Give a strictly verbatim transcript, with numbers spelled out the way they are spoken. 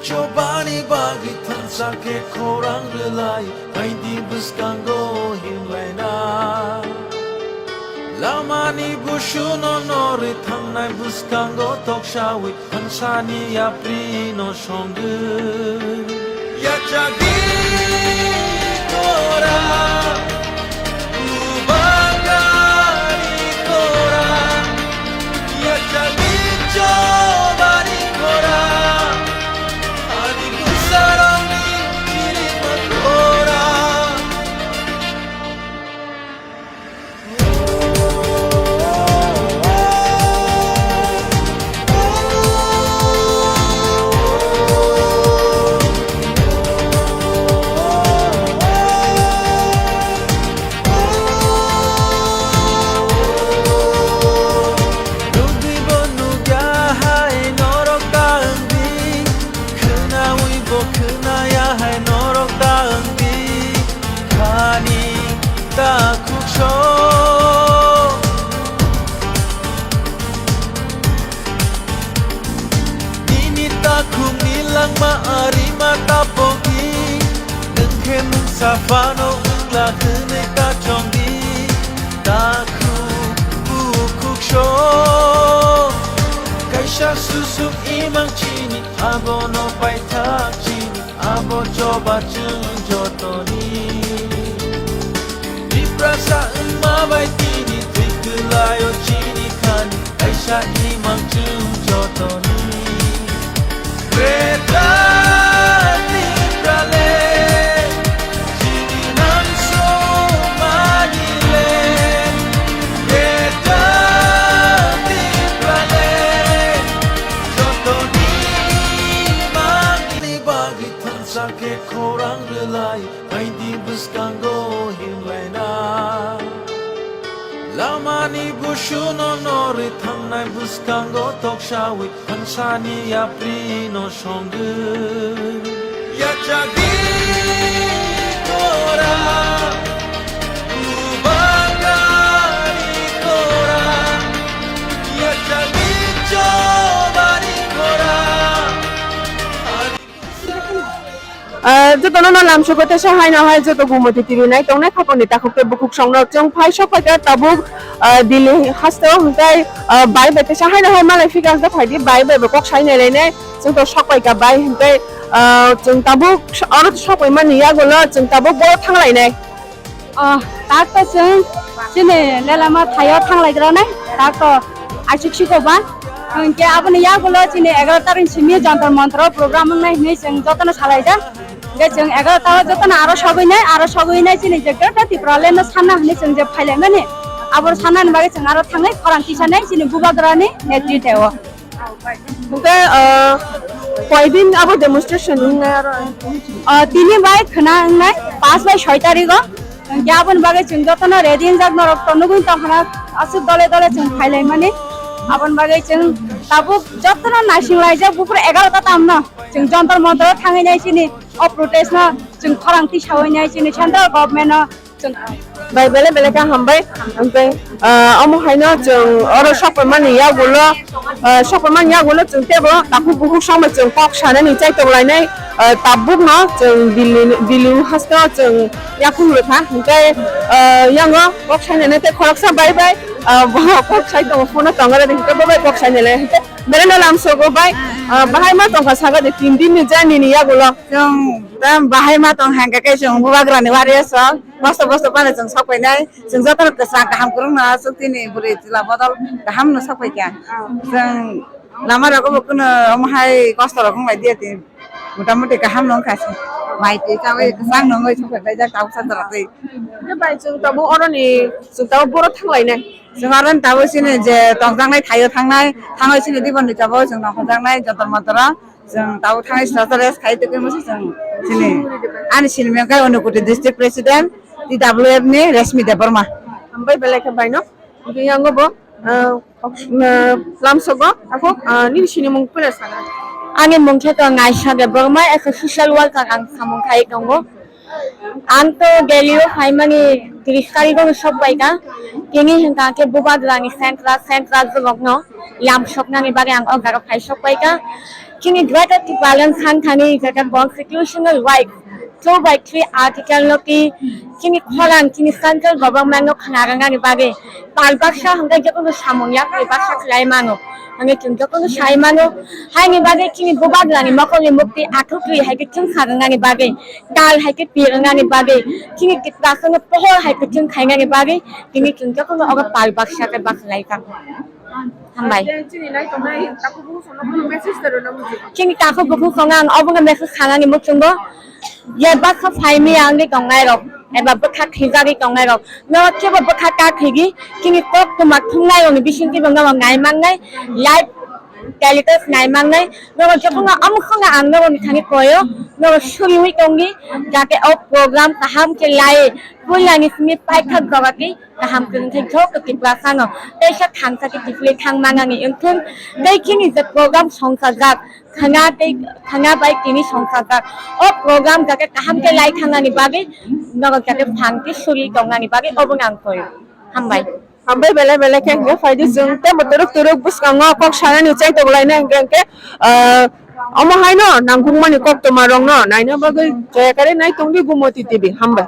Chobani bagwi thansa khe khorang rwlai, aidi bwskango himlaina. Lamani busuno norwi thangnai bwskango toksawi, thansani yaprino songwi. Yachagwi kora, kubagari kora, yachagwi chobani kora, ani kusaroni chirima kora. Nugwi bo nugya hai norok ta wngdi, khwnawi bo khwnaya hai norok ta wngdi, khani ta khukso. Nini takhukni langma arima ta pokdi, nwng khe mungsa phano wngla hwnwi ta chongdi. Takhuk bukhuk so kaisa susuk imang chini, abono paithak chini. Abo choba chwng jotoni. Tiprasa wngma bai tini twi kwlaio chini khani, kaisa imang chwng jotoni. Greater Tipraland, chini nang sumani land. Greater Tipraland, jotoni mangni bagwi thansa khe khorang rwlai, aidi bwskango himlaina. Lamani busuno norwi thangnai bwskango toksawi, thansani yaprino songwi. Yachagwi kora, kubagari kora, yachagwi chobani kora. Ah, jotono no lamsogo teisa haino hai joto Gumoti T V nai tongnai khapangni takhuk tei bukhuk songno chwng phai sok phaikha tabuk, ah, Delhi hasteo hwnkhe, ah, bai bai teisa haino hai malai phikha hwnkhe phaidi bai bai bo kok sai nailainai chwng to sok phaikha bai hwnkhe, ah, chwng tabuk oro sok paimani yagulo chwng tabuk boro thanglainai. Oh, tak to chwng chini lelama thaio thanglai rwnai, tak to aswk siko ba. Hwnkhe aboni yagulo chini egaroh tarik simi Jantar Mantar o program wngnai hwnwi chwng jotono salaijak. Hwnkhe chwng egaroh ta o jotono aro sogwinai, aro sogwinai chini je Greater Tipraland no sanna hwnwi chwng je phailaimani, abo sannani bagwi chwng aro thangwi khorang tisanai chini Bubagrani netrite o. Hwnkhe, ah, koidin abo demonstration wngnai aro? Ah, tini bai khwna wngnai, paanch bai soi tarigo. Hwnkhe aboni bagwi chwng jotono ready wngjak, norok to nugwi tongkha na, aswk dole dole chwng phailaimani. Aboni bagwi chwng tabuk jotono naising laijak, buphuru egaroh ta tamno chwng Jantar Mantar o thangwi nai chini o protest no chwng khorang tisawi nai chini central government no. Bai belai belai khe hambai. Hwnkhe, ah, omo haino chwng oro sok paimani yagulo, ah, sok paimani yagulo chwng teibo takhuk bukhuk songbai chwng kok sanani chai tonglainai, ah, tabukno chwng Delhi, Delhi hasteo chwng yakhung rwkha. Hwnkhe, ah, yango kok sainani tei khoroksa bai bai, ah, bo kok sai tongo, phone-o tongo, hwnkhe bo bai kok sainani hwnkhe belai no lamsogo bai, ah, bahai ma tongkha saka de tin din ni journey ni yagulo. Chwng bahai ma tong hwnkhe khe chwng Bubagrani wario sok. Bosto bosto phano chwng sok painai, chwng jotono kwchang kaham kwrwngno aswk tini bwrwi chwla bodol kaham no sok paikha. Chwng lama rogo bo kuno omo hai kosto rok wng lai dia tini, mota moti kaham no wngkha se. Mai twi chawi kwchang no wngwi sok pailaijak tabuk sa jora twi. Hwnkhe bai chwng tabuk oroni chwng tabuk boro thang lainai. Chwng oroni tabuk chini je tongjaknai thaio thangnai, thangwi chini dibon ni tabuk chwng nongkhorjaknai Jantar Mantar o. Chwng tabuk thangwi sasa rest khai tongwi masa chwng chini. Ani sinimung khe Unakoti District President T W F ni Reshmi Debbarma. Hambai belai khe baino. Hwnkhe yango bo, ah, ah, lamsogo takhuk, ah, nini sinimung khe sana. Ani mung khe to Ngaisa Debbarma, as a social worker ang samung khai tongo. Ang to Delhi o phaimani tris tarikh o sok paikha. Tini hwnkha khe Bubagrani central, central borokno yam soknani bagwi ang o jaga phai sok paikha. Chini Greater Tipraland Sangthani jeta constitutional right two by three article no ki chini khorang chini central government no khna rwngnani bagwi pal baksa hwnkhe jotono samung yapri baksa khlai mano. Hwnkhe chwng jotono sai mano. Haini bagwi chini bubagrani mokolni mukti athukri hai khe chwng sa rwngnani bagwi, tal hai khe pi rwngnani bagwi, chini Tiprasano pohor hai khe chwng khainani bagwi tini chwng jotono obo pal baksa khe baksa lai kha. Hambai. Chini nai tongnai takhuk bukhuk songno bono message tero na muchung. Chini takhuk bukhuk songno ang obono message sanani muchungo. Je bwkha phaimaya wngwi tongnai rok, eba bwkha thwijagwi tongnai rok, no kebo bwkha ta thwigwi, chini kok tuma thumnai rokni bisingtwi bo no nai mangnai, live telecast nai mangnai, no jokhonga amkhonga ang no ni thani koyo, no suriwi tongdi, jate o program kaham khe lai, puilani simi paithak jagati, kaham kwrwngthai joto Tiprasano teisa thangsa khe kiphilwi thang manani wngthung. Tei chini je program songsajak, khwna tei khwna bai tini songsajak. O program jate kaham khe lai thangnani bagwi, nogo jate phang khe suri tongnani bagwi obono ang koi. Hambai. Hambai belai belai khe hwnkhe phaidi chwng tei bo turuk turuk bwskango kok sanani chai tonglainai hwnkhe hwnkhe, ah, omo haino nangkukmani koktwma rokno naina bagwi jaya kare nai tongdi Gumoti T V. Hambai.